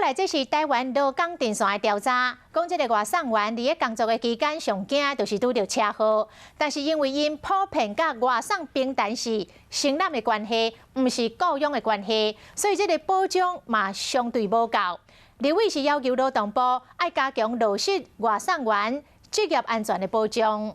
來，這是台灣勞工陣線的調查，講這个外送員佇咧工作的期間，上驚就是拄著車禍。但是因為𪜶普遍佮外送平台是承攬的關係，毋是雇傭的關係，所以這个保障嘛相對無夠。立委是要求勞動部愛加強落實外送員職業安全的保障。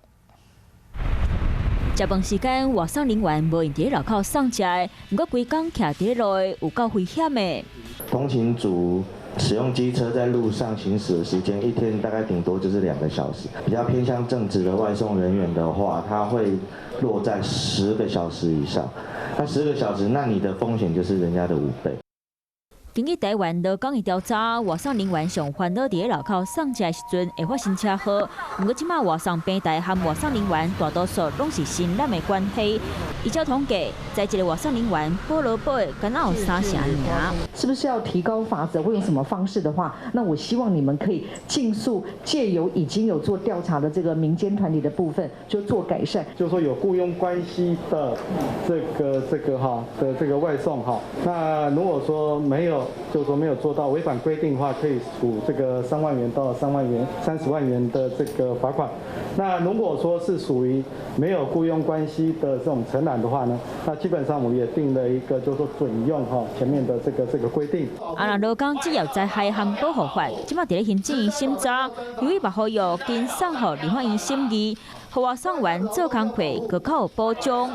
食飯時間，外送人員無閒佇咧路口送食的，毋過規工徛佇咧路有夠危險的。通勤族使用機車在路上行駛的時間，一天大概頂多就是2個小時。比較偏向正職的外送人員的話，他會落在10個小時以上。那十個小時，那你的風險就是人家的5倍。根據台灣勞工的調查，外送人員上煩惱佇咧路口送食的時陣會發生車禍。毋過這馬外送平台和外送人員大多數攏是承攬的關係。依照統計，在一个外送人員保勞保的，敢若有三成爾。是不是要提高罰則，或用什麼方式的話，那我希望你們可以盡速借由已經有做調查的這個民間團體的部分，就做改善。就是說有僱傭關係的這個哈的這個外送哈，那如果說沒有，就是說沒有做到違反規定的話，可以處這個3萬元到3萬元、30萬元的這個罰款。那如果說是屬於沒有僱傭關係的這種承攬的話呢，那基本上我們也定了一個，就是說準用哈前面的這個規定。啊，若勞工職業災害和保護法，這馬佇咧行政院審查，立委嘛呼籲緊送予立法院審議，予外送員做工課閣較有保障。